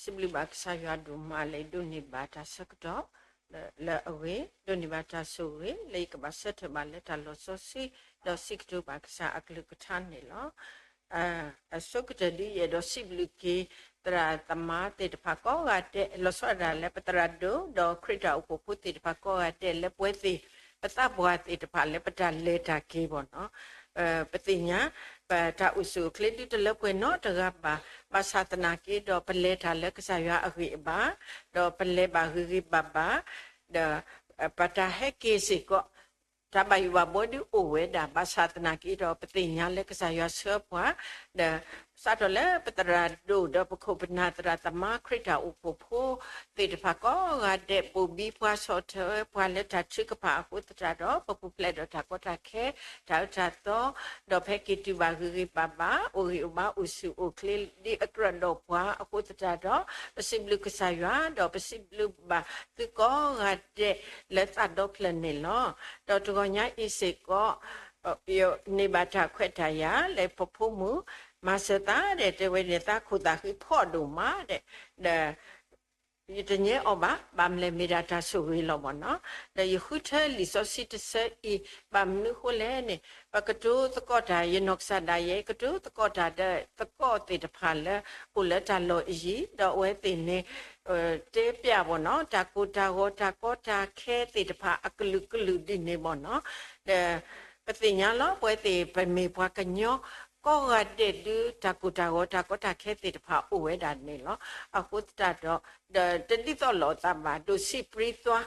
စံးဘျုးဘၣ်ကစၢ်ယွၤဒိၣ်မးလၢဒိးန့ၢ်ဘၣ်တၢ်ဆၢကတီၢ်လၢအဂ့ၤ, ဒိးန့ၢ်ဘၣ်တၢ်ဆိၣ်ဂ့ၤလၢယကဘၣ်ဆၢထၢၣ်ဘၣ်လၢတၢ်လီၢ်စီဆှံ, ဒီးစံးကတိၤဘၣ်ကစၢ်အကလုၢ်ကထါန့ၣ်လီၤ. အဆိကတၢၢ်ဒ်ယအဲၣ်ဒိးစံးဘျုးက့ၤ သရၣ်သမါသ့ၣ်တဖၣ်ကိးဂၤဒဲး လီၤဆီဒၣ်တၢ်လၢပသရၣ်ဒိၣ် ဒီးခရံာ်တၢ်အိၣ်ဖှိၣ်ဖိသ့ၣ်တဖၣ်ကိးဂၤဒဲးလၢပဝဲသ့ၣ် ပသးပှၢ်သ့ၣ်တဖၣ်လၢပတၢ်လဲၤတၢ်က့ၤဘၣ်နီၤ ပသ့ၣ်ညါ ပတၢ်အိၣ်ဆူၣ်အိၣ်ချ့ဒုတလၢပှဲၤနီတဂၤဘၣ်, ဘၣ်ဆၣ်သနာ်က့ဒီးပလဲၤတၢ်လၢကစၢ်ယွၤအဂံၢ်အဘါ, ဒီးပလဲၤဘၣ်ဂ့ၤဂ့ၤဘၣ်ဘၣ်, ဒီး ပတၢ်ဟဲက့ၤစ့ၢ်ကီး တၢ်ဘၣ်ယိၣ်ဘၣ်ဘှီဒုအိၣ်ဝဲဒၣ်, ဘၣ်ဆၣ်သနာ်က့ဒီးပသ့ၣ်ညါလၢကစၢ်ယွၤဆှၢပှၤ, ဒီးစးထီၣ်လၢပသရၣ်ဒိၣ်ဒီးပခိၣ်ပနၢ်သရၣ်သမါခရံာ်တၢ်အိၣ်ဖှိၣ်ဖိသ့ၣ်တဖၣ်ကိးဂၤဒဲး ဘိၣ်ဘံပှၤဆီၣ်ထွဲပှၤလၢတၢ်ထုကဖၣ်အဃိသတးဒီး ပပူၤဖျဲးဒီးတၢ်ကီတၢ်ခဲ တၢ်အၢတၢ်သီ ဒီးပဟဲက့ၤတုၤဘၣ်ဂ့ၤဂ့ၤဘၣ်ဘၣ် အိၣ်ဂံၢ်အိၣ်ဘါအိၣ်ဆူၣ်အိၣ်ချ့ဒ်အကြၢးဒီးပှၤအဃိသတးဒီး ပစံးဘျုးကစၢ်ယွၤ ဒီးပစံးဘျုးဘၣ်သုကိးဂၤဒဲးလၢသးဒီဖျၢၣ်န့ၣ်လီၤ. ဒီးတဂီၤညါအံၤစ့ၢ်ကီး ယန့ၢ်ဘၣ်တၢ်ခွဲးတၢ်ယာ်လၢပဖိမုၣ် မၤစၢၤသးဒီးတဲဝဲန့ၣ် သးခိၣ်သးဃံဖှီၣ်ဒိၣ်မးဒီး ဒီး ယတညဲအီၤဘၣ်, ဘၣ်မလဲၣ်မ့ၢ်ဒၣ်တၢ်ဆိၣ်ဂ့ၤလီၤမ့ၢ်နီၤ. ဒီးယဃုထၢလံာ်စီဆှံတဆၢအံၤ ဘၣ်မနုၤဃိလဲၣ်န့ၣ် ပကတိၤသကိးတၢ် ယနီၢ်ကစၢ်ဒၣ်ယဲ ကတိၤသကိးတၢ်ဒီးသကိးသ့ၣ်တဖၣ်လၢ အိၣ်လၢတၢ်လီၢ်အယံၤ ဒီးအဝဲသ့ၣ်န့ၣ် တဲပျးဘၣ်နီၤ တၢ်ကိၢ်တၢ်ဂီၤ တၢ်ကီတၢ်ခဲသ့ၣ်တဖၣ်အကလုာ်ကလုာ်ဒ်န့ၣ်ဘၣ်နီၤ. ဒီး ပသ့ၣ်ညါလီၤ ပဝဲသ့ၣ်ပမ့ၢ်ပှၤကညီ ကိးဂၤဒဲးဒု တၢ်ကိၢ်တၢ်ဂီၤ တၢ်ကီတၢ်ခဲသ့ၣ်တဖၣ်အိၣ်ဝဲဒၣ်န့ၣ်လီၤ. အဃိသတးဒီး ဒီးတဒ်သိးလိာ်အသးဘၣ် ဒိးစံးပြံသွါ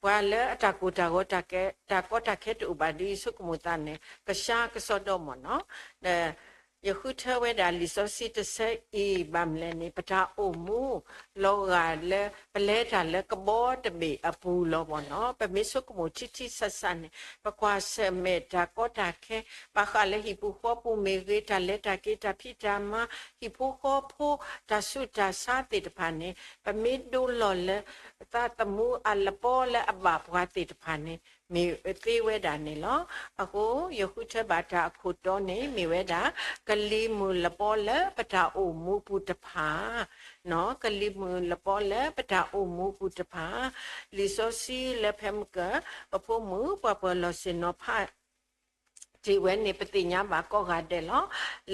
ပှၤလၢအတၢ်ကိၢ်တၢ်ဂီၤ တၢ်ကီတၢ်ခဲတအိၣ်ဘၣ်ဒီး ယဆိကမိၣ်သးန့ၣ် ကဆှါကစီဒီမ့ၢ်နီၤ. ဒီး ယဃုထၢဝဲဒၣ်လံာ်စီဆှံတဆၢအံၤ ဘၣ်မလဲၣ်န့ၣ် ပတၢ်အိၣ်မူ လီၤဂာ်လၢ ပလဲၤတၢ်လၢကဘီတဘ့ၣ်အပူၤလီၤမ့ၢ်နီၤ. ပမ့ၢ်ဆိကမိၣ်ထံထံဆးဆးန့ၣ် ပကွၢ်ဆၢၣ်မဲာ်တၢ်ကီတၢ်ခဲ ဘၣ်ဃးလၢဟံၣ်ပူၤဃီပူၤမ့ၢ်ဂ့ၤ တၢ်လဲၤတၢ်က့ၤ တၢ်ဖံးတၢ်မၤ ဟံၣ်ဖိဃီဖိ တၢ်ဆူးတၢ်ဆါသ့ၣ်တဖၣ်န့ၣ် ပမ့ၢ်ဒိလီၤလၢ သးသမူအလပီလၢအဘၣ်ပှၤသ့ၣ်တဖၣ်န့ၣ် မ့ၢ်သ့ဝဲဒၣ်န့ၣ်လီၤ. အဃိ ယဃုထၢဘၣ်တၢ်အခိၣ်တီန့ၣ် မ့ၢ်ဝဲဒၣ် ကလံၤမုၢ်လပီလၢပတၢ်အိၣ်မူပူၤတဖၣ် ကလံၤမုၢ်လပီလၢပတၢ်အိၣ်မူပူၤတဖၣ်, လံာ်စီဆှံလၢဖဲမုၢ်ကၢၢ် ပဖိမုၣ်ပှၤပၢၤလီၢ်ဆ့ၣ်နီၤဖး တ့ၢ်ဝဲန့ၣ် ပသ့ၣ်ညါဘၣ်ကိးဂၤဒဲးလီၤ.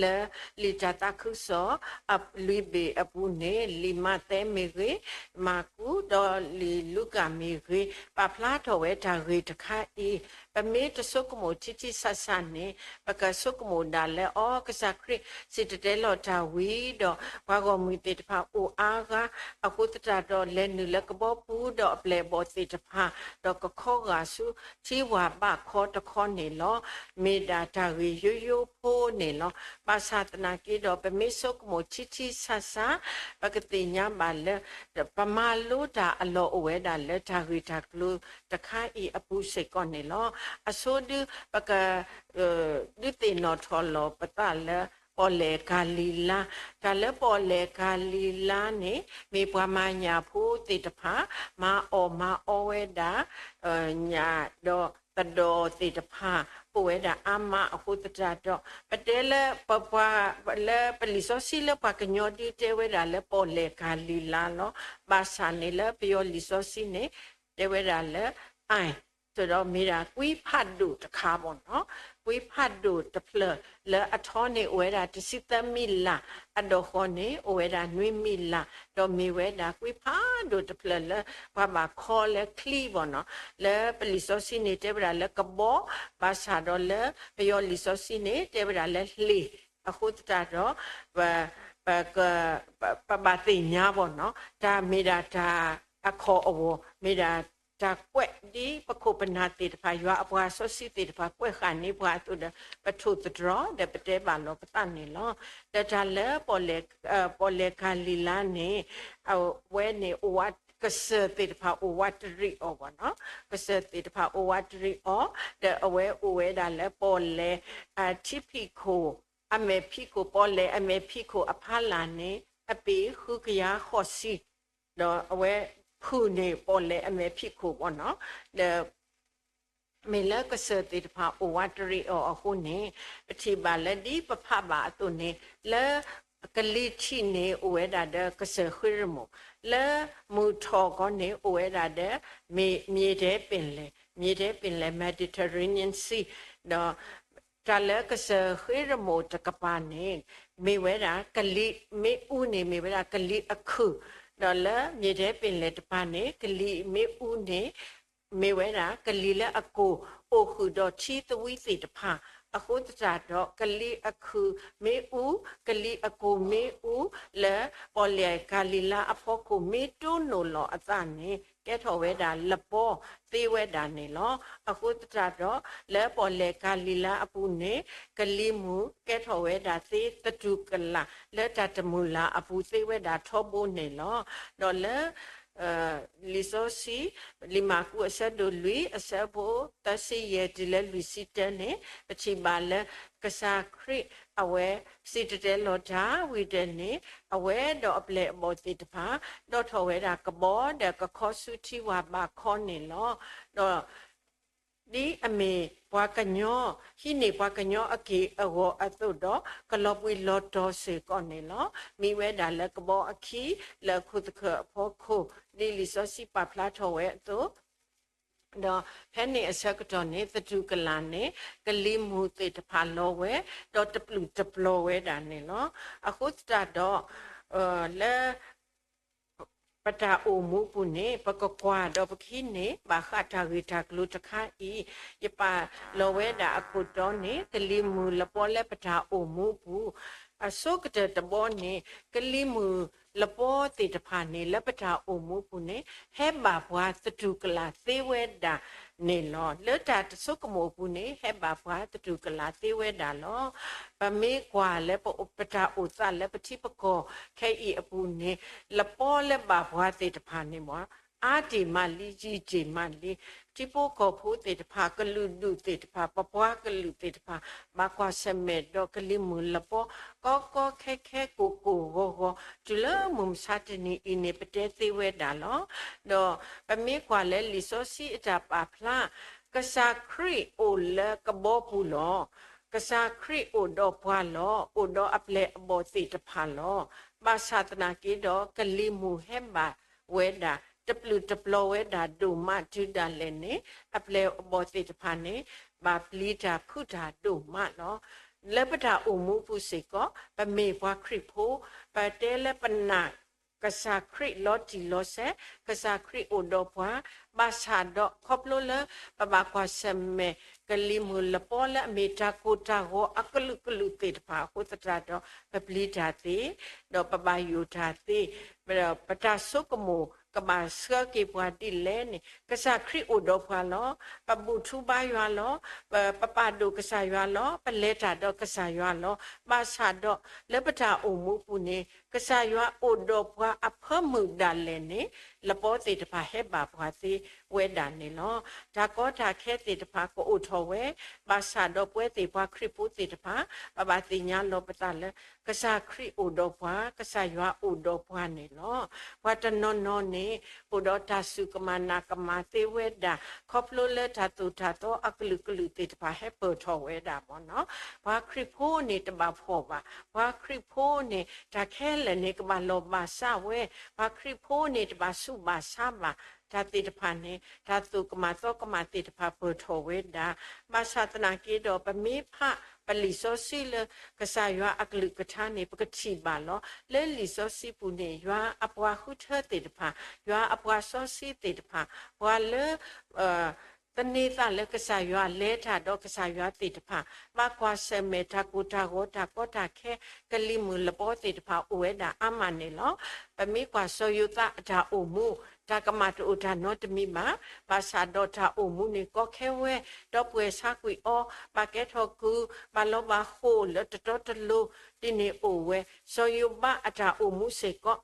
လၢလံာ်တၢ်သးခုကစီၣ် အလွံၢ်ဘ့ၣ်အပူၤန့ၣ် လံာ်မးသဲမ့ၢ်ဂ့ၤ, မၢ်ကူး ဒီးလံာ်လူၤကၣ်မ့ၢ်ဂ့ၤ ပာ်ဖျါထီၣ်ဝဲတၢ်ဂ့ၢ်တခါအံၤ, ပမ့ၢ်တဆိကမိၣ်ထံထံဆးဆးန့ၣ် ပကဆိကမိၣ်ဒၣ်လၢ အီ ကစၢ်ခရံာ်စံၣ်တဲၤတဲလီၤတၢ်ဝံၤဒီး ပှၤဂီၢ်မုၢ်သ့ၣ်တဖၣ်အိၣ်အါဂၤ အဃိသတးဒီး လဲၤနုာ်လၢကဘီပူၤဒီးအပျဲၢ်အဘီၣ်သ့ၣ်တဖၣ် ဒီးကခီဂာ်ဆူထံဝၢ်ဘးခီတခီန့ၣ်လီၤ. မ့ၢ်ဒၣ်တၢ်ဂ့ၢ်ယိယိဖိန့ၣ်လီၤ. ဘၣ်ဆၣ်သနာ်က့ဒီး ပမ့ၢ်ဆိကမိၣ်ထံထံဆးဆး ပကသ့ၣ်ညါဘၣ်လၢ ပမၤလိတၢ်အလီၢ်အိၣ်ဝဲဒၣ်လၢတၢ်ဂ့ၢ်တၢ်ကျိၤတခါအံၤအပူၤစ့ၢ်ကီးန့ၣ်လီၤ. အဆိဒု ပက ဒုးသ့ၣ်နီၣ်ထီၣ်လီၤပသးလၢ ပီၣ်လဲၣ်ကၤလံၤလါ, တၢ်လၢပီၣ်လဲၣ်ကၤလံၤလါန့ၣ် မ့ၢ်ပှၤမၤညၣ်ဖိသ့ၣ်တဖၣ် မၤအီၣ်မၤအီဝဲဒၣ် ညၣ်ဒီးသဒီၣ်သ့ၣ်တဖၣ် အိၣ်ဝဲဒၣ်အါမးအဃိသတးဒီး ပတဲလၢ ပပှၤ လၢပလံာ်စီဆှံလၢပှၤကညီဒုးတဲဝဲဒၣ်လၢပီၣ်လဲၣ်ကၤလံၤလါလီၤ. ဘၣ်ဆၣ်န့ၣ်လၢပယီၤလံာ်စီဆှံန့ၣ် တဲဝဲဒၣ်လၢ အၣ် ဒီးမ့ၢ်ဒၣ်ကွံဖးဒိၣ်တခါဘၣ်နီၤ, ကွံဖးဒိၣ်တဖျၢၣ်လၢအထီန့ၣ်အိၣ်ဝဲဒၣ်တဆံသၢမံးလး, အဒီၣ်ဃီန့ၣ်အိၣ်ဝဲဒၣ်နွံမံးလး, ဒီးမ့ၢ်ဝဲဒၣ်ကွံဖးဒိၣ်တဖျၢၣ်လၢပှၤဘၣ်ခီလၢချံဘၣ်နီၤ, လၢပလံာ်စီဆှံန့ၣ်တဲဝဲဒၣ်လၢကဘီ, ဘၣ်ဆၣ်ဒီးလၢပယီၤလံာ်စီဆှံန့ၣ်တဲဝဲဒၣ်လၢလ့ၣ်, အဃိသတးဒီး ပ ပ ပဘၣ်သ့ၣ်ညါဘၣ်နီၤ, တၢ်မ့ၢ်ဒၣ်တၢ်အခီၣ်အဂီၢ် မ့ၢ်ဒၣ်တၢ်ကွဲးဒ်ပခိၣ်ပနၢ်သ့ၣ်တဖၣ် ယွၤအပှၤစီဆှံသ့ၣ်တဖၣ်ကွဲးဃာ်န့ၢ်ပှၤအသိးဒီး ပထိၣ်သတြီၤဒီးပတဲဘၣ်လီၤပသးန့ၣ်လီၤ. ဒီးတၢ်လၢ ပီၣ်လဲၣ်ကၤလံၤလါန့ၣ် အဝဲန့ၣ်အိၣ်ဝး ကစၢၢ်သ့ၣ်တဖၣ်အိၣ်ဝးတရံးအီၤဘၣ်နီၤ, ကစၢၢ်သ့ၣ်တဖၣ်အိၣ်ဝးတရံးအီၤ, ဒီးအဝဲအိၣ်ဝဲဒၣ်လၢပီၣ်လဲၣ် ထံဖံးခိၣ် အမဲာ်ဖံးခိၣ် ပီၣ်လဲၣ်အမဲာ်ဖံးခိၣ်အဖီလာ်န့ၣ် အပ့ၤဃုကယၤဃိးဆံ, ဒီးအဝဲဖုၣ်န့ၢ်ပီၣ်လဲၣ်အမဲာ်ဖံးခိၣ်ဘၣ်နီၤ, ဒီး မ့ၢ်လၢကစၢၢ်သ့ၣ်တဖၣ်အိၣ်ဝးတရံးအီၤအဃိန့ၣ် ပထံၣ်ဘၣ်လၢဒ်ပဖးဘၣ်အသိးန့ၣ် လၢ ကလံၤထံးန့ၣ် အိၣ်ဝဲဒၣ်ဒီးကစၢၢ်ဃ့ရမိၢ်, လၢမုၢ်ထီၣ်ကီၢ်န့ၣ် အိၣ်ဝဲဒၣ်ဒီး မြေထဲပင်လယ်, မြေထဲပင်လယ် Mediterranean Sea, ဒီးတၢ်လၢကစၢၢ်ဃ့ရမိၢ်တကပၤန့ၣ် မ့ၢ်ဝဲဒၣ်ကလံၤမ့ၣ်အူန့ၣ် မ့ၢ်ဝဲဒၣ်ကလံၤအခုၣ်, ဒီးလၢမြေထဲပင်လယ် တပၤန့ၣ် ကလံၤမ့ၣ်အူန့ၣ် မ့ၢ်ဝဲဒၣ်ကလံၤလၢအကိၢ်အိၣ်ဃုာ်ဒီးထံသဝံသ့ၣ်တဖၣ်, အဃိသတးဒီး ကလံၤအခုၣ်မ့ၣ်အူ, ကလံၤအကိၢ်မ့ၣ်အူ လၢပီၣ်လဲၣ်ကၤလံၤလါအဖီခိၣ် မ့ၢ်တိၢ်နီၣ်လီၤအသးန့ၣ် ကဲထီၣ်ဝဲဒၣ်လပီသ့ဝဲဒၣ်န့ၣ်လီၤ. အဃိသတးဒီး လၢပီၣ်လဲၣ်ကၤလံၤလါအပူၤန့ၣ် ကလံၤမုၢ်ကဲထီၣ်ဝဲဒၣ်သ့သတူၢ်ကလာ် လၢတၢ်တမုာ်လၤအပူၤသ့ဝဲဒၣ်ထီဘိန့ၣ်လီၤ. ဒီးလၢ လံာ်စီဆှံ လံာ်မၢ်ကူးအဆၢဒိၣ်လွံၢ် အဆၢဖိသၢဆံယဲၢ်တုၤလၢလွံၢ်ဆံတၢန့ၣ် ပထံၣ်ဘၣ်လၢ ကစၢ်ခရံာ်အဝဲ စံၣ်တဲၤတဲလီၤတၢ်ဝံၤဒီးန့ၣ် အဝဲဒီးအပျဲၢ်အဘီၣ်သ့ၣ်တဖၣ် ဒီးထီၣ်ဝဲဒၣ်ကဘီ ဒီးကခီဆူထံဝၤဘးခီန့ၣ်လီၤ. ဒီး ဒ်အမ့ၢ်ပှၤကညီ ဟံးန့ၢ်ပှၤကညီအက့ၢ်အဂီၤအသိးဒီး ကလီၤဘှံးလီၤတီၤစ့ၢ်ကီးန့ၣ်လီၤ. မံဝဲဒၣ်လၢကဘီအခံ လၢခိၣ်သခၢၣ်အဖီခိၣ် ဒ်လံာ်စီဆှံပာ်ဖျါထီၣ်ဝဲအသိး, ဒီးဖဲန့ၣ်အဆၢကတီၢ်န့ၣ် သတူၢ်ကလာ်န့ၣ် ကလံၤမုၢ်သ့ၣ်တဖၣ်လီၤဝဲ ဒီးတပျုာ်တပျီၤဝဲဒၣ်န့ၣ်လီၤ. အဃိသတးဒီး လၢ ပတၢ်အိၣ်မူပူၤန့ၣ် ပကကွၢ်ဒီးပကဟံးန့ၢ် ဘၣ်ဃးတၢ်ဂ့ၢ်တၢ်ကျိၤတခါအံၤ, ယပာ်လီၤဝဲဒၣ်အခိၣ်တီန့ၣ် ကလံၤမုၢ်လပီလၢပတၢ်အိၣ်မူပူၤ, အဆိကတၢၢ်တဘီန့ၣ် ကလံၤမုၢ်လပီသ့ၣ်တဖၣ်န့ၣ် လၢပတၢ်အိၣ်မူပူၤန့ၣ် ဟဲဘၣ်ပှၤသတူၢ်ကလာ်သ့ဝဲဒၣ်န့ၣ်လီၤ. လၢတၢ်တဆိကမိၣ်အပူၤန့ၣ် ဟဲဘၣ်ပှၤသတူၢ်ကလာ်သ့ဝဲဒၣ်လီၤ. ပမ့ၢ်ကွၢ်လၢပတၢ်အိၣ်သးလၢပထံပကီၢ်ခဲအံၤအပူၤန့ၣ် လပီလၢဘၣ်ပှၤသ့ၣ်တဖၣ်န့ၣ် အါတ့ၢ်မးလံ ယံာ်တ့ၢ်မးလံ, ထံဖိကီၢ်ဖိသ့ၣ်တဖၣ် ကလုာ်ဒူၣ်သ့ၣ်တဖၣ် ပပှၤကလုာ်သ့ၣ်တဖၣ် ဘၣ်ကွၢ်ဆၢၣ်မဲာ်ဒီးကလံၤမုၢ်လပီ ကီကီခဲခဲ ကိၢ်ကိၢ်ဂီၤဂီၤ တုၤလၢမုၢ်မဆါတနံၤအံၤန့ၣ် ပတဲသ့ဝဲဒၣ်လီၤ. ဒီးပမ့ၢ်ကွၢ်လၢလံာ်စီဆှံအတၢ်ပာ်ဖျါ ကစၢ်ခရံာ်အိၣ်လၢကဘီပူၤလီၤ. ကစၢ်ခရံာ်အိၣ်ဒီးပှၤလီၤ. အိၣ်ဒီးအပျဲၢ်အဘီၣ်သ့ၣ်တဖၣ်လီၤ. ဘၣ်ဆၣ်သနာ်က့ဒီး ကလံၤမုၢ်ဟဲဘၣ်ဝဲဒၣ် တပျုာ်တပျီၤဝဲဒၣ်ဒိၣ်မးတုၤဒၣ်လဲာ်န့ၣ် အပျဲၢ်အဘီၣ်သ့ၣ်တဖၣ်န့ၣ် ဘၣ်ပျံၤတၢ်ဖုးတၢ်ဒိၣ်မးလီၤ. လၢပတၢ်အိၣ်မူပူၤစ့ၢ်ကီး ပမ့ၢ်ပှၤခရံာ်ဖိ, ပတဲလၢပနာ် ကစၢ်ခရံာ်လီၤတံၢ်လီၤဆဲး, ကစၢ်ခရံာ်အိၣ်ဒီးပှၤ, ဘၣ်ဆၣ်ဒီးခီဖျိလၢ ပဘၣ်ကွၢ်ဆၢၣ်မဲာ် ကလံၤမုၢ်လပီလၢအမ့ၢ်တၢ်ကိၢ်တၢ်ဂီၤအကလုာ်ကလုာ်သ့ၣ်တဖၣ်အဃိသတးဒီး ပပျံၤတၢ်သ့, ဒီးပဘၣ်ယိၣ်တၢ်သ့, ပတၢ်ဆိကမိၣ်ကဘၣ်ဆှၢက့ၤပှၤဒ်လဲၣ်န့ၣ် ကစၢ်ခရံာ်အိၣ်ဒီးပှၤလီၤ. ပဘူၣ်ထူဘါယွၤလီၤ. ပပာ်ဒိၣ်ကစၢ်ယွၤလီၤ. ပလဲၤတၢ်ဒီးကစၢ်ယွၤလီၤ. ဘၣ်ဆၣ်ဒီး လၢပတၢ်အိၣ်မူပူၤန့ၣ် ကစၢ်ယွၤအိၣ်ဒီးပှၤအဖၢမုၢ်ဒၣ်လဲာ်န့ၣ် လပီသ့ၣ်တဖၣ်ဟဲဘၣ်ပှၤသ့ဝဲဒၣ်န့ၣ်လီၤ. တၢ်ကီတၢ်ခဲသ့ၣ်တဖၣ်ကအိၣ်ထီၣ်ဝဲ, ဘၣ်ဆၣ်ဒီးပဝဲသ့ၣ်ပှၤခရံာ်ဖိသ့ၣ်တဖၣ် ပဘၣ်သ့ၣ်ညါလီၤပသးလၢ ကစၢ်ခရံာ်အိၣ်ဒီးပှၤ, ကစၢ်ယွၤအိၣ်ဒီးပှၤန့ၣ်လီၤ. ပှၤတနီၤနီၤန့ၣ် အိၣ်ဒီးတၢ်စူၢ်ကမၣ်နာ်ကမၣ်သ့ဝဲဒၣ် ခီဖျိလၢတၢ်သိၣ်တၢ်သီအကလုာ်ကလုာ်သ့ၣ်တဖၣ်ဟဲပၢၢ်ထီၣ်ဝဲဒၣ်မ့ၢ်နီၤ. ပှၤခရံာ်ဖိန့ၣ်တဘၣ်ဖှီၣ်ဘၣ်. ပှၤခရံာ်ဖိန့ၣ် တၢ်ခဲလၢာ်န့ၣ် ကဘၣ်လီၢ်ဘၣ်စးဝဲ. ပှၤခရံာ်ဖိန့ၣ် တဘၣ်ဆူးဘၣ်ဆါဘၣ်. တၢ်သ့ၣ်တဖၣ်န့ၣ် တၢ်သိၣ်ကမၣ်သီကမၣ်သ့ၣ်တဖၣ်ပၢၢ်ထီၣ်ဝဲဒၣ်. ဘၣ်ဆၣ်သနာ်က့ဒီး ပမ့ၢ်ဖးပလံာ်စီဆှံလၢ ကစၢ်ယွၤအကလုၢ်ကထါန့ၣ် ပကထံၣ်ဘၣ်လီၤ. လၢလံာ်စီဆှံပူၤန့ၣ် ယွၤအပှၤဃုထၢသ့ၣ်တဖၣ်, ယွၤအပှၤစီဆှံသ့ၣ်တဖၣ်, ပှၤလၢ သန့ၤသးလၢကစၢ်ယွၤ လဲၤတၢ်ဒီးကစၢ်ယွၤသ့ၣ်တဖၣ်, ဘၣ်ကွၢ်ဆၢၣ်မဲာ်တၢ်ကိၢ်တၢ်ဂီၤ တၢ်ကီတၢ်ခဲ ကလံၤမုၢ်လပီသ့ၣ်တဖၣ်အိၣ်ဝဲဒၣ်အါမးန့ၣ်လီၤ. ပမ့ၢ်ကွၢ်စီၤယိၤသးအတၢ်အိၣ်မူ တၢ်ကမၣ်တအိၣ်တၢ်နီတမံၤဘၣ်. ဘၣ်ဆၣ်ဒီးတၢ်အိၣ်မူန့ၣ်ကီခဲဝဲ, ဒီပုၢ်ဝဲၢ်ဆါကွံာ်အီၤ, ဘၣ်ကဲထီၣ်ကုၢ်, ဘၣ်လီၤဘၣ်ဃိၣ်လၢတတီတလိၤ, ဒ်န့ၣ်အိၣ်ဝဲ. စီၤယိၤဘးအတၢ်အိၣ်မူစ့ၢ်ကီး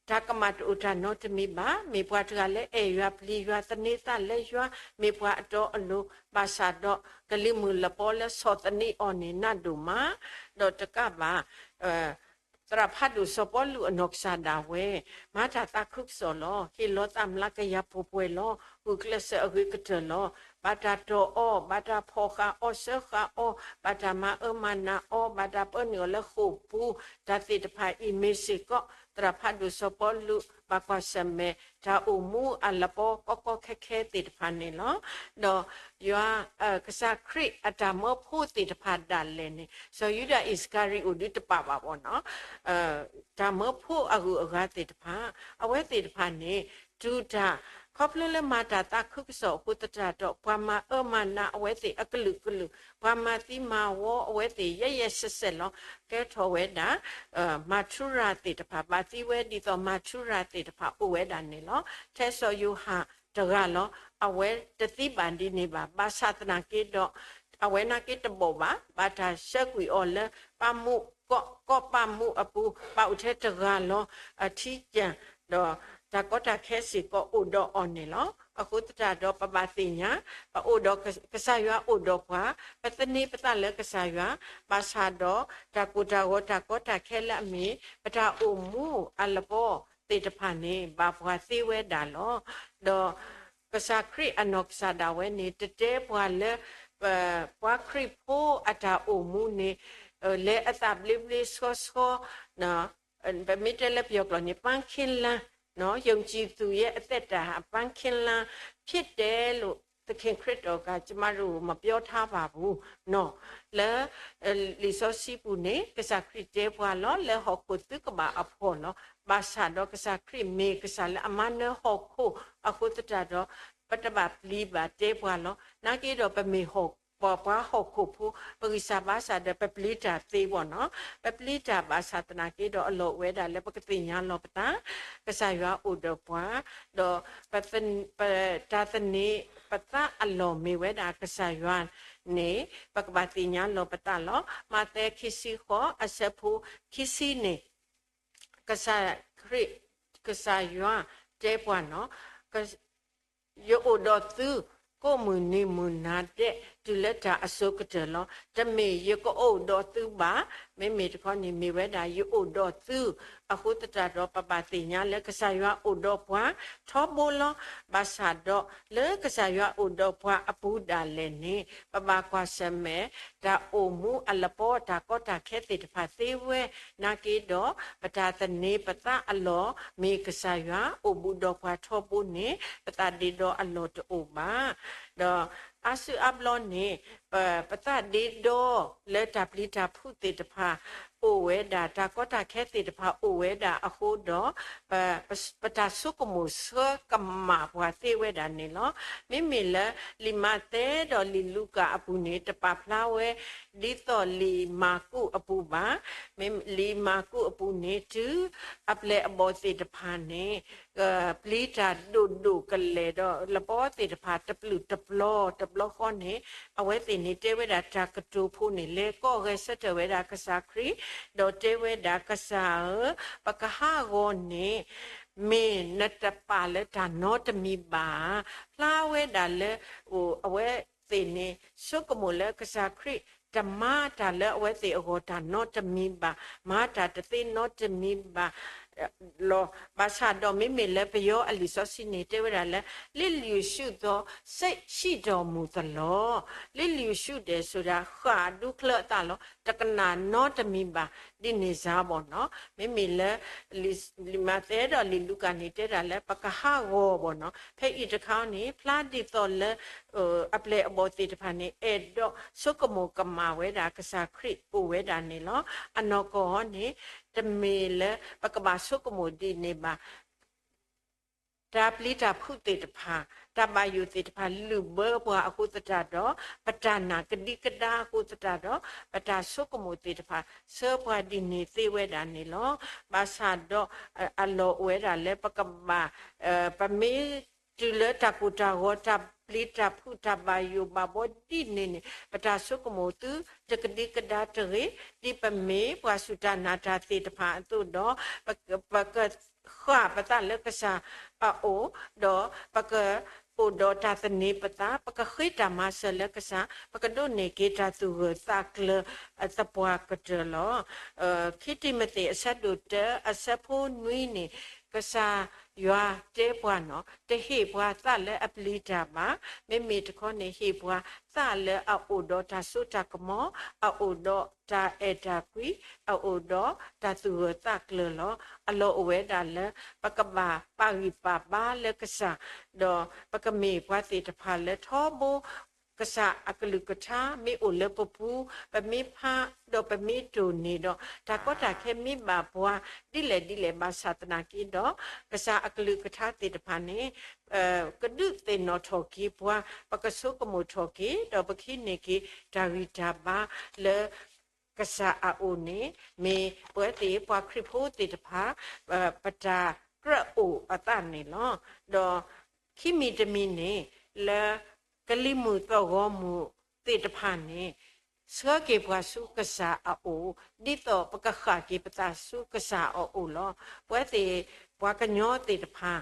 တၢ်ကမၣ်တအိၣ်တၢ်နီတမံၤဘၣ်. မ့ၢ်ပှၤတဂၤလၢအဲၣ်ယွၤပျံၤယွၤ သန့ၤသးလၢယွၤ, မ့ၢ်ပှၤအတီအလိၤ, ဘၣ်ဆၣ်ဒီးကလံၤမုၢ်လပီလၢဆီၣ်သနံးအီၤန့ၣ်နးဒိၣ်မး, ဒီးတကးဘၣ် အ သရၣ်ဖးဒိၣ်စီၤပီလူးအနီၢ်ကစၢ်ဒၣ်ဝဲ မၤတၢ်သးခုကစီၣ်လီၤ. ဟ့ၣ်လီၤသးမျးကယၤပှဲၤပှဲၤလီၤ. ဂုာ်ကျဲးစၢးအဂ့ၤကတၢၢ်လီၤ. ဘၣ်တၢ်တီၢ်အီၣ်, ဘၣ်တၢ်ဖီၣ်ဃာ်အီၤ, စၢဃာ်အီၤ, ဘၣ်တၢ်မၤအၢမၤနးအီၤ, ဘၣ်တၢ်ပၢနုာ်အီၤလၢဃိာ်ပူၤ, တၢ်သ့ၣ်တဖၣ်အံၤမ့ၢ်စ့ၢ်ကီး သရၣ်ဖးဒိၣ်စီၤပီလူး ဘၣ်ကွၢ်ဆၢၣ်မဲာ် တၢ်အိၣ်မူအလပီကီကီခဲခဲသ့ၣ်တဖၣ်န့ၣ်လီၤ. ဒီးယွၤ, ကစၢ်ခရံာ်အတၢ်မၢဖိသ့ၣ်တဖၣ်ဒၣ်လဲာ်န့ၣ် စီၤယူဒၤအံၣ်စကၤရံၤအိၣ်ဒုးတပာ်ဘၣ်ဘၣ်နီၤ. တၢ်မၢဖိအဂုၤအဂၤသ့ၣ်တဖၣ်, အဝဲသ့ၣ်တဖၣ်န့ၣ် တူၢ်တၢ်, ခီဖျိလၢမၤတၢ်သးခုကစီၣ်အဃိသတးဒီး ပှၤမၤအၢမၤနးအဝဲသ့ၣ်အကလုာ်ကလုာ်, ပှၤမၤသံမၤဝီအဝဲသ့ၣ် ယဲၢ်ယဲၢ်ဆဲးဆဲးလီၤ. ကဲထီၣ်ဝဲဒၣ် မၤထူရၤသ့ၣ်တဖၣ်, ဘၣ်သံဝဲဒ်သိးမၤထူရၤသ့ၣ်တဖၣ်အိၣ်ဝဲဒၣ်န့ၣ်လီၤ. ထဲစီၤယိၤဟၣ်တဂၤလီၤ. အဝဲတသံဘၣ်ဒ်န့ၣ်ဘၣ်. ဘၣ်ဆၣ်သနာ်က့ဒီး အဝဲနာ်က့တဘီၣ်ဘၣ်, ဘၣ်တၢ်ဆှၢကွံာ်အီၤလၢ ပၢ်မူကီၢ်, ကီၢ်ပၢ်မူအပူၤ, ဘၣ်အိၣ်ထဲတဂၤလီၤ. အထံကၢ်, ဒီးတၢ်ကီတၢ်ခဲစ့ၢ်ကီးအိၣ်ဒီးအီၤန့ၣ်လီၤ. အဃိသတးဒီးပဘၣ်သ့ၣ်ညါ, ပအိၣ်ဒီးက, ကစၢ်ယွၤအိၣ်ဒီးပှၤ, ပသန့ၤပသးလၢကစၢ်ယွၤ, ဘၣ်ဆၣ်ဒီးတၢ်ကိၢ်တၢ်ဂီၤတၢ်ကီတၢ်ခဲလၢအမ့ၢ် ပတၢ်အိၣ်မူအလပီသ့ၣ်တဖၣ်န့ၣ် ဘၣ်ပှၤသ့ဝဲဒၣ်လီၤ. ဒီးကစၢ်ခရံာ်အနီၢ်ကစၢ်ဒၣ်ဝဲန့ၣ် တတဲပှၤလၢ ပှၤခရံာ်ဖိအတၢ်အိၣ်မူန့ၣ် လဲၤအသးဘျ့ဘျ့ဆှီဆှီ, ပမ့ၢ်တဲလၢပယီၤကျိာ်န့ၣ် ပန်းခင်းလမ်း, ယုံကြည်သူရဲ့အသက်တာ ပန်းခင်းလမ်းဖြစ်တယ်လို့ သခင်ခရစ်တော်က ကျမတို့ကို မပြောထားပါဘူး. လၢလံာ်စီဆှံပူၤန့ၣ် ကစၢ်ခရံာ်တဲပှၤလီၤ လၢဟီၣ်ခိၣ်သုကဘၣ်အဖှီၣ်လီၤ. ဘၣ်ဆၣ်ဒီးကစၢ်ခရံာ်မ့ၢ်ကစၢ်လၢအမၤနၢၤဟီၣ်ခိၣ်အဃိသတးဒီး ပတဘၣ်ပျံၤဘၣ်တဲပှၤလီၤ. နာ်က့ဒီးပမ့ၢ်ဟီၣ်, ပှၤဟီၣ်ခိၣ်ဖိ ပဂံၢ်စၢ်ဘါစၢ်ဒီး ပပျံၤတၢ်သ့ဘၣ်နီၤ. ပပျံၤတၢ်ဘၣ်ဆၣ်သနာ်က့ဒီး အလီၢ်အိၣ်ဝဲဒၣ်လၢပကသ့ၣ်ညါလီၤပသး ကစၢ်ယွၤအိၣ်ဒီးပှၤ, ဒီးပ, ပ, တၢ်သန့ၤပသးအလီၢ်မ့ၢ်ဝဲဒၣ်ကစၢ်ယွၤန့ၣ် ပကဘၣ်သ့ၣ်ညါလီၤပသးလီၤ. မးသဲခံဆံဃိး အဆၢဖိခံဆံန့ၣ် ကစၢ်ခရံာ်, ကစၢ်ယွၤတဲပှၤနီၤ, ယအိၣ်ဒီးသု ကိးမုၢ်နံၤမုၢ်နၤဒဲး တုၤလၢတၢ်အစိၤကတၢၢ်လီၤ. တမ့ၢ်ယကအိၣ်ဒီးသုဘၣ်, မ့မ့ၢ်တခီန့ၣ် မ့ၢ်ဝဲဒၣ်ယအိၣ်ဒီးသု, အဃိသတးဒီး ပဘၣ်သ့ၣ်ညါလၢကစၢ်ယွၤအိၣ်ဒီးပှၤထီဘိလီၤ. ဘၣ်ဆၣ်ဒီး လၢကစၢ်ယွၤအိၣ်ဒီးပှၤအပူၤဒၣ်လဲာ်န့ၣ် ပဘၣ်ကွၢ်ဆၢၣ်မဲာ် တၢ်အိၣ်မူအလပီ တၢ်ကီတၢ်ခဲသ့ၣ်တဖၣ်သ့ဝဲ နာ်က့ဒီး ပတၢ်သန့ၤပသးအလီၢ် မ့ၢ်ကစၢ်ယွၤအိၣ်ဘူးဒီးပှၤထီဘိန့ၣ် ပသးဒ့ဒီအလီၢ်တအိၣ်ဘၣ်. ဒီးအါစုအါဘျီန့ၣ် ပ, ပသးဒ့ဒီလၢတၢ်ပျံၤတၢ်ဖုးသ့ၣ်တဖၣ် အိၣ်ဝဲဒၣ်, တၢ်ကီတၢ်ခဲသ့ၣ်တဖၣ်အိၣ်ဝဲဒၣ်အဃိဒီး ပ, ပ, ပတၢ်ဆိကမိၣ်ဆၢကမၣ်ပှၤသ့ဝဲဒၣ်န့ၣ်လီၤ. မ့မ့ၢ်လၢလံာ်မးသဲဒီးလံာ်လူၤကၣ်အပူၤန့ၣ် တပာ်ဖျါဝဲ ဒ်သိးလံာ်မၢ်ကူးအပူၤဘၣ်. မ့ၢ်လံာ်မၢ်ကူးအပူၤန့ၣ် တုၤအပျဲၢ်အဘီၣ်သ့ၣ်တဖၣ်န့ၣ် ပျံၤတၢ်ဒိၣ်ဒိၣ်ကလဲာ်ဒီး လပီသ့ၣ်တဖၣ်တပျုာ်တပျီၤတဘျီဃီန့ၣ် အဝဲသ့ၣ်န့ၣ်တဲဝဲဒၣ်တၢ်ကတိၤဖိန့ၣ် လဲၤကိးဂဲၤဆၢထၢၣ်ဝဲဒၣ်ကစၢ်ခရံာ် ဒီးတဲဝဲဒၣ် ကစၢ်ဧၢ, ပကဟးဂီၤန့ၣ် မ့ၢ်နတပာ်လၢတၢ်နီတမံၤဘၣ်. ဖျါဝဲဒၣ်လၢ အဝဲသ့ၣ်န့ၣ် ဆိကမိၣ်လၢကစၢ်ခရံာ် တမၤတၢ်လၢအဝဲသ့ၣ်အဂီၢ်တၢ်နီတမံၤဘၣ်, မၤတၢ်တသ့နီတမံၤဘၣ်လီၤ. ဘၣ်ဆၣ်ဒီးမ့မ့ၢ်လၢပယီၤအလံာ်စီဆှံန့ၣ် တဲဝဲဒၣ်လၢ လစ်လျူရှုသောစိတ်ရှိတော်မူသလော. လစ်လျူရှုတယ်ဆိုတာ ဃၣ်ဒူချၢအသးလီၤ. တကနၣ်နီတမံၤဘၣ် ဒ်န့ၣ်စ့ၢ်ဘၣ်နီၤ. မ့မ့ၢ်လၢ လံာ်မးသဲဒီးလံာ်လူၤကၣ်န့ၣ် တဲဒၣ်လၢပကဟးဂီၤဘၣ်နီၤ. ဖဲအံၤတခါန့ၣ် ဖျါဒ်သိးလၢ အပျဲၢ်အဘီၣ်သ့ၣ်တဖၣ်န့ၣ် အဲၣ်ဒိးဆိကမိၣ်ကမၣ်ဝဲဒၣ်ကစၢ်ခရံာ်အိၣ်ဝဲဒၣ်န့ၣ်လီၤ. အနီၢ်ကီၢ်န့ၣ် တမ့ၢ်လၢပကဘၣ်ဆိကမိၣ်ဒ်န့ၣ်ဘၣ်. တၢ်ပျံၤတၢ်ဖုးသ့ၣ်တဖၣ်, တၢ်ဘၣ်ယိၣ်သ့ၣ်တဖၣ် လုၣ်ဘၢပှၤအဃိသတးဒီး, ပတၢ်နာ်ကဒံကဒါအဃိသတးဒီး, ပတၢ်ဆိကမိၣ်သ့ၣ်တဖၣ် ဆှၢပှၤဒ်န့ၣ်သ့ဝဲဒၣ်န့ၣ်လီၤ. ဘၣ်ဆၣ်ဒီး အလီၢ်အိၣ်ဝဲဒၣ်လၢပကဘၣ် ပမ့ၢ်တုၤလၢတၢ်ကိၢ်တၢ်ဂီၤ တၢ်ပျံၤတၢ်ဖုး တၢ်ဘၣ်ယိၣ်ဘၣ်ဘီဒ်န့ၣ်န့ၣ် ပတၢ်ဆိကမိၣ်သုတကဒံကဒါတဂ့ၤ, ဒ်ပမ့ၢ်ပှၤစူၢ်တၢ်နာ်တၢ်သ့ၣ်တဖၣ်အသိးဒီး ပကဃၣ်ပသးလၢကစၢ်အအိၣ်, ဒီးပက အိၣ်ဒီးတၢ်သန့ၤပသး, ပကဃ့တၢ်မၤစၢၤလၢကစၢ်, ပကဒိးန့ၢ်က့ၤတၢ်သူၣ်ဂၢၢ်သးကျၢၤသပှၢ်ကတၢၢ်လီၤ. ခံတံၤမသ့း အဆၢဒိၣ်တၢ အဆၢဖိနွံန့ၣ်, ကစၢ်ယွၤတဲပှၤနီၤ, တဟ့ၣ်ပှၤသးလၢအပျံၤတၢ်ဘၣ်, မ့မ့ၢ်တခီန့ၣ် ဟ့ၣ်ပှၤသးလၢအအိၣ်ဒီးတၢ်စိတၢ်ကမီၤ, အအိၣ်ဒီးတၢ်အဲၣ်တၢ်ကွံ, အအိၣ်ဒီးတၢ်သူၣ်ဂၢၢ်သးကျၢၤလီၤ. အလီၢ်အိၣ်ဝဲဒၣ်လၢ ပကဘၣ်ပာ်ဂံၢ်ပာ်ဘါလၢကစၢ်, ဒီးပကမ့ၢ်ပှၤသ့ၣ်တဖၣ်လၢထီဘိ ကစၢ်အကလုၢ်ကထါမ့ၢ်အိၣ်လၢပပူၤ, ပမ့ၢ်ဖးဒီးပမ့ၢ်တိၢ်န့ၢ်ဒီး တၢ်ကီတၢ်ခဲမ့ၢ်ဘၣ်ပှၤ ဒ်လဲၣ်ဒ်လဲၣ်ဘၣ်ဆၣ်သနာ်က့ဒီး, ကစၢ်အကလုၢ်ကထါသ့ၣ်တဖၣ်န့ၣ် ကဒုးသ့ၣ်နီၣ်ထီၣ်က့ၤပှၤ, ပကဆိကမိၣ်ထီၣ်က့ၤ, ဒီးပကဟံးန့ၢ်က့ၤတၢ်ဂံၢ်တၢ်ဘါလၢ ကစၢ်အအိၣ်န့ၣ် မ့ၢ်ပဝဲသ့ၣ်ပှၤခရံာ်ဖိသ့ၣ်တဖၣ် ပတၢ်ကြၢးအိၣ်အသးန့ၣ်လီၤ. ဒီးခံမံၤတမံၤန့ၣ် လၢကလံၤမုၢ်သီၣ်ဂီၤမုၢ်သ့ၣ်တဖၣ်န့ၣ် ဆှၢက့ၤပှၤဆူကစၢ်အအိၣ်, ဒ်သိးပကဃၣ်က့ၤပသးဆူကစၢ်အအိၣ်လီၤ. ပဝဲသ့ၣ်ပှၤကညီသ့ၣ်တဖၣ်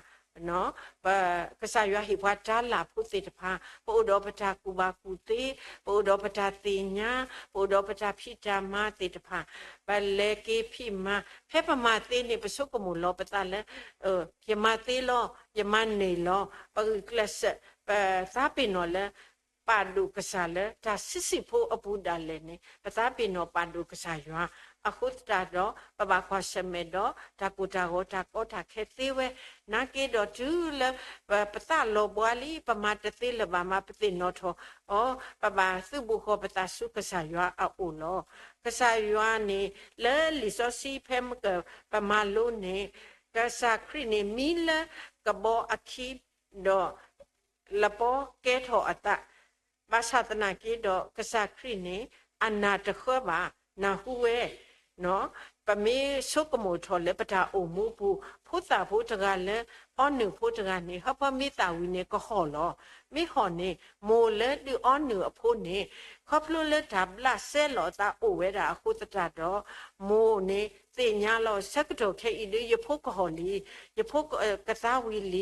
ကစၢ်ယွၤဟ့ၣ်ပှၤတၢ်လၢ်ဖိသ့ၣ်တဖၣ်, ပအိၣ်ဒီးပတၢ်ကူၣ်ဘၣ်ကူၣ်သ့, ပအိၣ်ဒီးပတၢ်သ့ၣ်ညါ, ပအိၣ်ဒီးပတၢ်ဖံးတၢ်မၤသ့ၣ်တဖၣ်, ပလဲၤက့ၤဖံးမၤ, ဖဲပမၤသ့န့ၣ် ပဆိကမိၣ်လီၤပသးလၢ ယမၤသ့လီၤ, ယမၤန့ၢ်လီၤ, ပဂုာ်ကျဲးစၢး, ပသးပ့ၤနီၣ်လၢ ပာ်ဒိၣ်ကစၢ်လၢတၢ်ဆံးဆံးဖိအပူၤဒၣ်လဲာ်န့ၣ် ပသးပ့ၤနီၣ်ပာ်ဒိၣ်ကစၢ်ယွၤ, အဃိသတးဒီး ပဘၣ်ကွၢ်ဆၢၣ်မဲာ်ဒီး တၢ်ကိၢ်တၢ်ဂီၤတၢ်ကီတၢ်ခဲသ့ဝဲ, နာ်က့ဒီးတုၤလၢ ပသးလီၤဘှါလံ, ပမၤတသ့လၢၤဘၣ်မး ပသ့ၣ်နီၣ်ထီၣ်အီၤ, ပဘၣ်သုးဘူးဃီၤပသးဆူကစၢ်ယွၤအအိၣ်လီၤ. ကစၢ်ယွၤန့ၣ် လၢလံာ်စီဆှံဖဲမ့ၢ်ပမၤလိန့ၣ်, ကစၢ်ခရံာ်န့ၣ် မံလၢကဘီအခံဒီး လပီကဲထီၣ်အသး, ဘၣ်ဆၣ်သနာ်က့ဒီး ကစၢ်ခရံာ်န့ၣ် အနၢ်တဃၢဘၣ်, နၢ်ဟူဝဲ, ပမ့ၢ်ဆိကမိၣ်ထီၣ်လၢပတၢ်အိၣ်မူပူၤ, ဖိသၣ်ဖိတဂၤလၢ အီနုၢ်ဖိတဂၤန့ၣ် ဟၢဖၢမ့ၢ်သၣ်ဝံၤန့ၣ် ကဟီၣ်လီၤ. မ့ၢ်ဟီၣ်န့ၣ် မိၢ်လၢဒုးအီနုၢ်အဖိန့ၣ် ခီဖျိလၢတၢ်ဘျးစဲလီၤအသးအိၣ်ဝဲဒၣ်အဃိသတးဒီး, မိၢ်န့ၣ်သ့ၣ်ညါလီၤ ဆၢကတီၢ်ခဲအံၤဒုး ယဖိကဟီၣ်လံ, ယဖိကသါဝံၤလ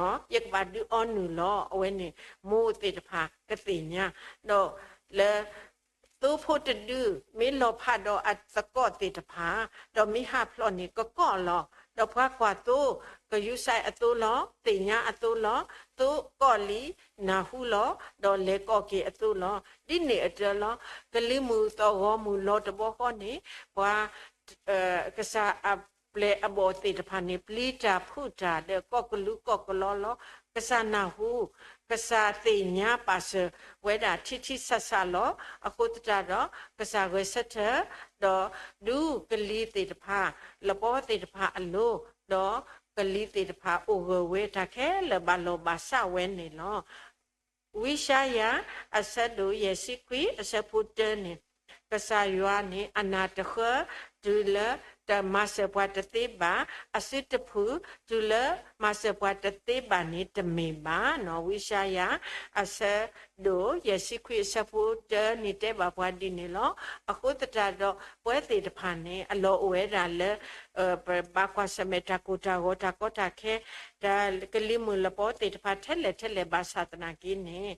ံ, ယကဘၣ်ဒုးအီနုၢ်လီၤ. အဝဲန့ၣ် မိၢ်သ့ၣ်တဖၣ်ကသ့ၣ်ညါ, ဒီးလၢ သိဖိတဒု မ့ၢ်လီၤဖးဒီးအသကိးသ့ၣ်တဖၣ်, ဒီးမ့ၢ်ဟးဖျိးန့ၣ် ကကိးလီၤ. ဒီးပှၤကွၢ်သိ ကယူးစဲးအသိလီၤ, သ့ၣ်ညါအသိလီၤ, သိကိးလံ, နၢ်ဟူလီၤ, ဒီးလဲၤကိးက့ၤအသိလီၤ. ဒ်န့ၣ်အသိးလီၤ. ကလံၤမုၢ်သီၣ်ဂီၤမုၢ်လီၤတဘျီဃီန့ၣ်, ပှၤ ကစၢ်အပျဲၢ်အဘီၣ်သ့ၣ်တဖၣ်န့ၣ် ပျံၤတၢ်ဖုးတၢ်ဒီး ကိးကလူးကိးကလီလီၤ. ကစၢ်နၢ်ဟူ, ကစၢ်သ့ၣ်ညါပာ်စၢၤဝဲဒၣ်ထံထံဆးဆးလီၤ. အဃိသတးဒီး ကစၢ်ဂဲၤဆၢထၢၣ်, ဒီးဒူကလံၤသ့ၣ်တဖၣ်, လပီသ့ၣ်တဖၣ်အလိၤ, ဒီးကလံၤသ့ၣ်တဖၣ်အိၣ်ဂၢၢ်ဝဲတၢ်ခဲလၢာ်ဘၣ်လီၤဘၣ်စးဝဲန့ၣ်လီၤ. ဝံယၡါယၤ အဆၢဒိၣ်ယဲၢ်ဆံခွံ အဆၢဖိတၢန့ၣ်, ကစၢ်ယွၤန့ၣ် အနၢ်တဃၢ တုၤလၢတမၤစၢၤပှၤတသ့ဘၣ်, အစုတဖုၣ် တုၤလၢမၤစၢၤပှၤတသ့ဘၣ်န့ၣ် တမ့ၢ်ဘၣ်နီၤ. ဝံယၡါယၤ အဆၢဒိၣ်ယဲၢ်ဆံခွံ အဆၢဖိတၢန့ၣ် တဲဘၣ်ပှၤဒ်န့ၣ်လီၤ. အဃိသတးဒီး ပဝဲသ့ၣ်တဖၣ်န့ၣ် အလီၢ်အိၣ်ဝဲဒၣ်လၢ ပဘၣ်ကွၢ်ဆၢၣ်မဲာ်တၢ်ကိၢ်တၢ်ဂီၤ တၢ်ကီတၢ်ခဲ, တၢ်ကလံၤမုၢ်လပီသ့ၣ်တဖၣ်ထဲလဲၣ်ထဲလဲၣ်ဘၣ်ဆၣ်သနာ်က့န့ၣ်,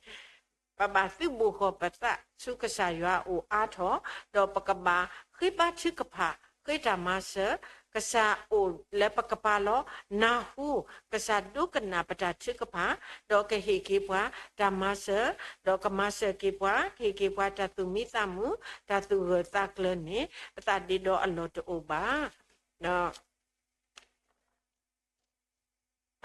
ပဘၣ်သုးဘူးဃီၤပသးဆူကစၢ်ယွၤအအိၣ်အါထီၣ်, ဒီးပကဘၣ်ဃ့ဘါထုကဖၣ်, ဃ့တၢ်မၤစၢၤ, ကစၢ်အိၣ်လၢပကပၤလီၤ, နၢ်ဟူ, ကစၢ်ဒိကနၣ်ပတၢ်ထုကဖၣ်, ဒီးကဟ့ၣ်က့ၤပှၤတၢ်မၤစၢၤ, ဒီးကမၤစၢၤက့ၤပှၤ, ကဟ့ၣ်က့ၤပှၤတၢ်သူၣ်မံသးမုာ်, တၢ်သူၣ်ဂၢၢ်သးကျၢၤန့ၣ် ပသးဒ့ဒီအလီၢ်တအိၣ်ဘၣ်.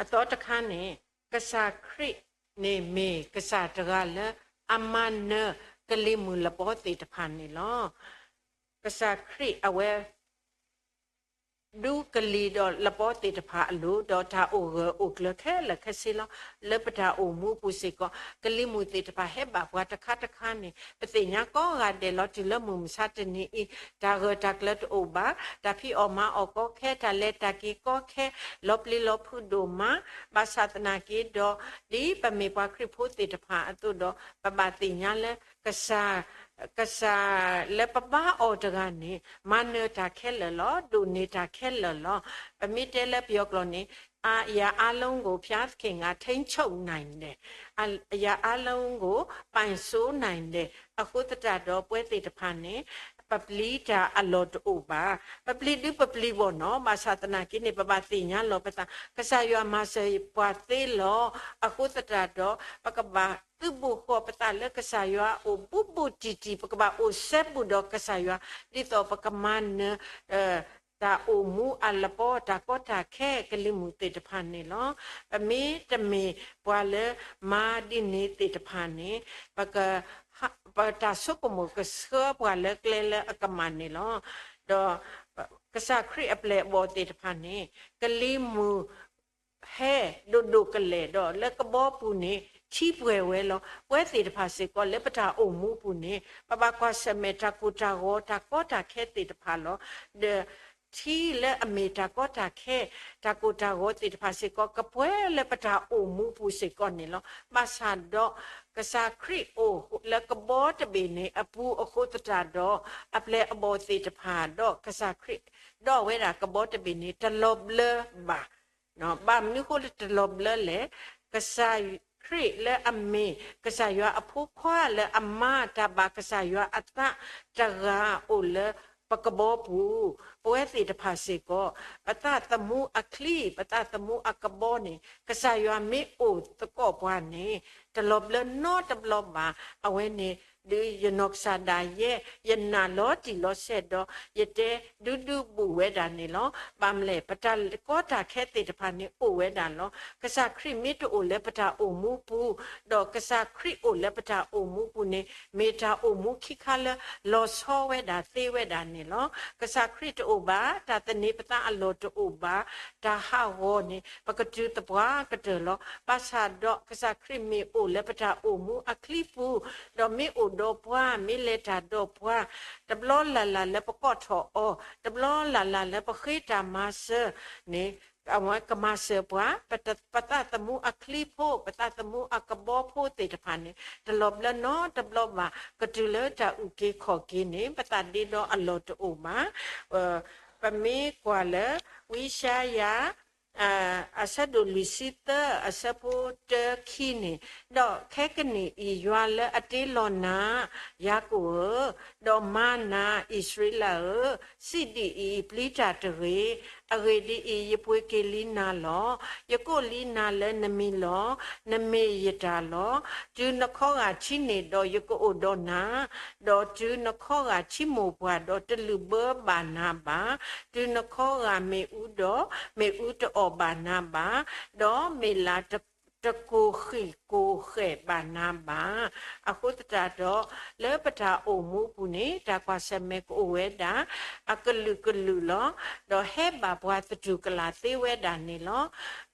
အသီတခါန့ၣ်, ကစၢ်ခရံာ်န့ၣ်မ့ၢ်ကစၢ်တဂၤလၢ အမၤနၢၤကလံၤမုၢ်လပီသ့ၣ်တဖၣ်န့ၣ်လီၤ. ကစၢ်ခရံာ်အဝဲ ဒူကလံၤဒီးလပီသ့ၣ်တဖၣ်အလိၤ, ဒီးတၢ်အိၣ်ဂၢၢ်အိၣ်ကျၢၤခဲလၢာ်ခဲဆ့လီၤ. လၢပတၢ်အိၣ်မူပူၤစ့ၢ်ကီး, ကလံၤမုၢ်သ့ၣ်တဖၣ်ဟဲဘၣ်ပှၤတခါတခါန့ၣ်, ပသ့ၣ်ညါကိးဂၤဒဲးလီၤ. တုၤလၢမုၢ်မဆါတနံၤအံၤ, တၢ်ဂၢၢ်တၢ်ကျၢၤတအိၣ်ဘၣ်, တၢ်ဖံးအီၣ်မၤအီၣ်ကီခဲ, တၢ်လဲၤတၢ်က့ၤကီခဲ, လီၤပျံၤလီၤဖုးဒိၣ်မး, ဘၣ်ဆၣ်သနာ်က့ဒီး, ဒ်ပမ့ၢ်ပှၤခရံာ်ဖိသ့ၣ်တဖၣ်အသိးဒီး, ပဘၣ်သ့ၣ်ညါလၢ ကစၢ်, ကစၢ်လၢပဘါအီၤတဂၤန့ၣ် မၤနၢၤတၢ်ခဲလၢာ်လီၤ, ဒိၣ်န့ၢ်တၢ်ခဲလၢာ်လီၤ. ပမ့ၢ်တဲလၢပယီၤကျိာ်န့ၣ် အယၤအါလီၤကိး ဖျါသခ့ၣ်ငါ ထိန်းချုပ်နိုင်တယ်, အယၤအါလီၤကိး ပိုင်စိုးနိုင်တယ်, အဃိသတးဒီး ပဝဲသ့ၣ်တဖၣ်န့ၣ် ပပျံၤတၢ်အလီၢ်တအိၣ်ဘၣ်. ပပျံၤဒုပပျံၤဘၣ်နီၤ, ဘၣ်ဆၣ်သနာ်က့န့ၣ် ပဘၣ်သ့ၣ်ညါလီၤပသး ကစၢ်ယွၤမၤစၢၤပှၤသ့လီၤ. အဃိသတးဒီး ပကဘၣ်သုးဘူးဃီၤပသးလၢကစၢ်ယွၤအအိၣ်ဘူးဘူးတံၢ်တံၢ်, ပကဘၣ်အိၣ်စဲဘူးဒီးကစၢ်ယွၤ ဒ်သိးပကမၤနၢၤ တၢ်အိၣ်မူအလပီ တၢ်ကီတၢ်ခဲကလံၤမုၢ်သ့ၣ်တဖၣ်န့ၣ်လီၤ. ပမ့တမ့ၢ်ပှၤလၢမၤဒ်န့ၣ်သ့ၣ်တဖၣ်န့ၣ် ပ ပတၢ်ဆိကမိၣ်ကဆှၢပှၤလၢကျဲလၢအကမၣ်န့ၣ်လီၤ. ဒီးကစၢ်ခရံာ်အပျဲၢ်အဘီၣ်သ့ၣ်တဖၣ်န့ၣ် ကလံၤမုၢ်ဟဲဒိၣ်ဒိၣ်ကလဲာ်ဒီး လၢကဘီပူၤန့ၣ် ထံပှဲၤဝဲလီၤ. ပဝဲသ့ၣ်တဖၣ်စ့ၢ်ကီး လၢပတၢ်အိၣ်မူပူၤန့ၣ် ပဘၣ်ကွၢ်ဆၢၣ်မဲာ်တၢ်ကိၢ်တၢ်ဂီၤ တၢ်ကီတၢ်ခဲသ့ၣ်တဖၣ်လီၤ. ဒီးထံလၢအမ့ၢ်တၢ်ကီတၢ်ခဲ တၢ်ကိၢ်တၢ်ဂီၤသ့ၣ်တဖၣ်စ့ၢ်ကီး ကပှဲၤလၢပတၢ်အိၣ်မူပူၤစ့ၢ်ကီးန့ၣ်လီၤ. ဘၣ်ဆၣ်ဒီး ကစၢ်ခရံာ်အိၣ်လၢကဘီတဘ့ၣ်န့ၣ်အပူၤအဃိသတးဒီး အပျဲၢ်အဘီၣ်သ့ၣ်တဖၣ်ဒီးကစၢ်ခရံာ် ဒီးဝဲဒၣ်ကဘီတဘ့ၣ်န့ၣ် တလီၤဘျၢဘၣ်. ဘၣ်မနုၤဃိလၢတလီၤဘျၢလဲၣ်. ကစၢ်ခရံာ်လၢအမ့ၢ် ကစၢ်ယွၤအဖိခွါလၢအမၤတၢ်ဘၣ်ကစၢ်ယွၤအသးတဂၤအိၣ်လၢပကဘီပူၤ, ပဝဲသ့ၣ်တဖၣ်စ့ၢ်ကီး ပသးသမူအချံ ပသးသမူအကဘီန့ၣ် ကစၢ်ယွၤမ့ၢ်အိၣ်သကိးပှၤန့ၣ် တလီၤဘျၢနီတဘျီဘၣ်. အဝဲန့ၣ် ဒုးယနီၢ်ကစၢ်ဒၣ်ယဲ ယနာ်လီၤတံၢ်လီၤဆဲးဒီး ယတဲဒုဒုဘူးဝဲဒၣ်န့ၣ်လီၤ. ဘၣ်မနုၤလဲၣ် ပတၢ်ကီတၢ်ခဲသ့ၣ်တဖၣ်န့ၣ်အိၣ်ဝဲဒၣ်လီၤ. ကစၢ်ခရံာ်မ့ၢ်တအိၣ်လၢပတၢ်အိၣ်မူပူၤ, ဒီးကစၢ်ခရံာ်အိၣ်လၢပတၢ်အိၣ်မူပူၤန့ၣ် မ့ၢ်တၢ်အိၣ်မူခံခါလၢလီၤဆီဝဲဒၣ်သ့ဝဲဒၣ်န့ၣ်လီၤ. ကစၢ်ခရံာ်တအိၣ်ဘၣ် တၢ်သန့ၤပသးအလီၢ်တအိၣ်ဘၣ်, တၢ်ဟးဂီၤန့ၣ် ပကတုၤသပှၢ်ကတၢၢ်လီၤ. ဘၣ်ဆၣ်ဒီးကစၢ်ခရံာ်မ့ၢ်အိၣ်လၢပတၢ်အိၣ်မူအချံပူၤ, ဒီးမ့ၢ်အိၣ်ဒီးပှၤ မ့ၢ်လဲၤတၢ်ဒီးပှၤ တဘျီလၢ်လၢ်လၢပကိးထီၣ်အီၤ, တဘျီလၢ်လၢ်လၢပဃ့တၢ်မၤစၢၤန့ၣ် အဝဲကမၤစၢၤပှၤ, ပသးသမူအချံဖိ ပသးသမူအကဘီဖိသ့ၣ်တဖၣ်န့ၣ် တလီၤဘျၢနီတဘျီဘၣ်, ကတုၤလၢတၢ်အုၣ်က့ၤခီၣ်က့ၤန့ၣ် ပသးဒ့ဒီအလီၢ်တအိၣ်ဘၣ်. ပမ့ၢ်ကွၢ်လၢ ဝံယၡါယၤ အဆၢဒိၣ်လွံၢ်ဆံသၢ အဆၢဖိတၢခံန့ၣ်, ဒီးခဲကနံၣ်အံၤ ယွၤလၢအတ့လီၤနၤ, ယၤကိာ်ဧၢ, ဒီးမၤနၤအံၣ်စရ့လးဧၢ, စံးဒ်အံၤ, ပျံၤတၢ်တဂ့ၤ. အဂ့ၢ်ဒ်အံၤ, ယပှ့ၤက့ၤလံနၤလီၤ. ယကိးလံနၤလၢနမံၤလီၤ. နမ့ၢ်ယတၢ်လီၤ. တုၤနခီဂာ်ထံန့ၢ်ဒီး ယကအိၣ်ဒီးနၤ, ဒီးတုၤနခီဂာ်ထံမိၢ်ပှၢ်ဒီး တလုၢ်ဘၢဘၣ်နၤဘၣ်. တုၤနခီဂာ်မ့ၣ်အူဒီး, မ့ၣ်အူတအီၣ်ဘၣ်နၤဘၣ်, ဒီးမ့ၣ်လၤတကိၢ်ဃံးကိၢ်ဃဲၣ်ဘၣ်နၤဘၣ်. အဃိသတးဒီး လၢပတၢ်အိၣ်မူပူၤန့ၣ် တၢ်ကွၢ်ဆၢၣ်မဲာ်ကအိၣ်ဝဲဒၣ် အကလုာ်ကလုာ်လီၤ. ဒီးဟဲဘၣ်ပှၤသတူၢ်ကလာ်သ့ဝဲဒၣ်န့ၣ်လီၤ.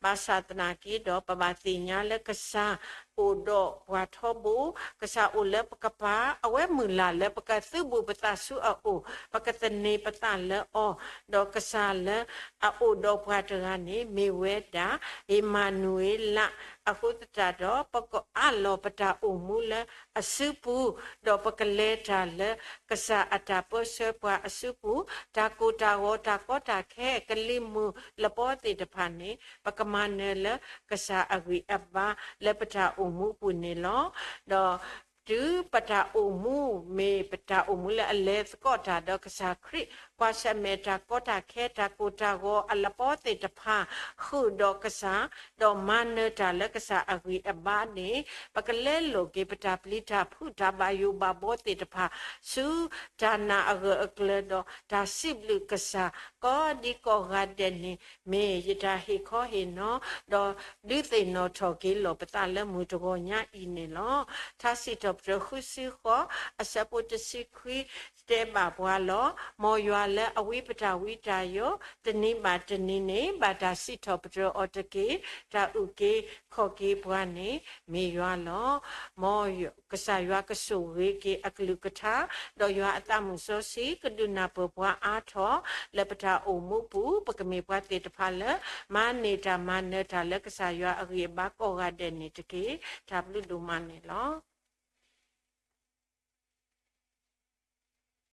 ဘၣ်ဆၣ်သနာ်က့ဒီး ပဘၣ်သ့ၣ်ညါလၢကစၢ် အိၣ်ဒီးပှၤထီဘိ, ကစၢ်အိၣ်လၢပကပၤ, အဝဲမုၢ်လၢ်လၢပကသုးဘူးပသးဆူအအိၣ်, ပကသန့ၤပသးလၢအီၤ, ဒီးကစၢ်လၢအအိၣ်ဒီးပှၤတဂၤန့ၣ် မ့ၢ်ဝဲဒၣ် အ့မၤနူၤအ့လး, အဃိသတးဒီး ပကအးလီၤပတၢ်အိၣ်မူလၢအစုပူၤ, ဒီးပကလဲၤတၢ်လၢကစၢ်အတၢ်ပၢဆှၢပှၤအစုပူၤ, တၢ်ကိၢ်တၢ်ဂီၤ တၢ်ကီတၢ်ခဲ ကလံၤမုၢ်လပီသ့ၣ်တဖၣ်န့ၣ် ပကမၤနၢၤလၢကစၢ်အဂံၢ်အဘါလၢပတၢ်အိၣ်မူပူၤန့ၣ်လီၤ. ဒီးတုၤပတၢ်အိၣ်မူ မ့ၢ်ပတၢ်အိၣ်မူလၢအလဲၤသကိးတၢ်ဒီးကစၢ်ခရံာ်, ကွၢ်ဆၢၣ်မဲာ်တၢ်ကီတၢ်ခဲ တၢ်ကိၢ်တၢ်ဂီၤအလပီသ့ၣ်တဖၣ် ဃုာ်ဒီးကစၢ်, ဒီးမၤနၢၤတၢ်လၢကစၢ်အဂံၢ်အဘါန့ၣ်, ပကလဲလိာ်က့ၤပတၢ်ပျံၤတၢ်ဖုး တၢ်ဘၣ်ယိၣ်ဘၣ်ဘီသ့ၣ်တဖၣ် ဆူတၢ်နာ်အဂၢၢ်အကျၢၤဒီး တၢ်စံးဘျုးကစၢ် ကိးဒံကိးဂၤဒဲးန့ၣ် မ့ၢ်ယတၢ်ဟ့ၣ်ခီဟ့ၣ်နီၤ ဒီးဒုးသ့ၣ်နီၣ်ထီၣ်က့ၤလီၤပသးလၢမုၢ်တဂီၤညါအံၤန့ၣ်လီၤ. ထါစံးထီၣ်ပတြၢၤဃုဆံဃိး အဆၢဖိတဆံခွံ တဲဘၣ်ပှၤလီၤ. မ်ယွၤလၢအဝံပတၢ်ဝံတၢ်ယိး တနံၤဘၣ်တနံၤန့ၣ် ဘၣ်တၢ်စံးထီၣ်ပတြၢၤအီၤတက့ၢ်. တၢ်အုၣ်က့ၤခီၣ်က့ၤပှၤန့ၣ် မ့ၢ်ယွၤလီၤ. မ်ကစၢ်ယွၤကဆိၣ်ဂ့ၤက့ၤအကလုၢ်ကထါ, ဒီးယွၤအသးမုၢ်စီဆှံ ကဒုးနၢ်ပၢၢ်ပှၤအါထီၣ် လၢပတၢ်အိၣ်မူပူၤ ပကမ့ၢ်ပှၤသ့ၣ်တဖၣ်လၢ မၤန့ၢ်တၢ်မၤနၢၤတၢ်လၢကစၢ်ယွၤအဂံၢ်အဘါကိးဂၤဒဲးန့ၣ်တက့ၢ်. တၢ်ဘျုးဒိၣ်မးန့ၣ်လီၤ.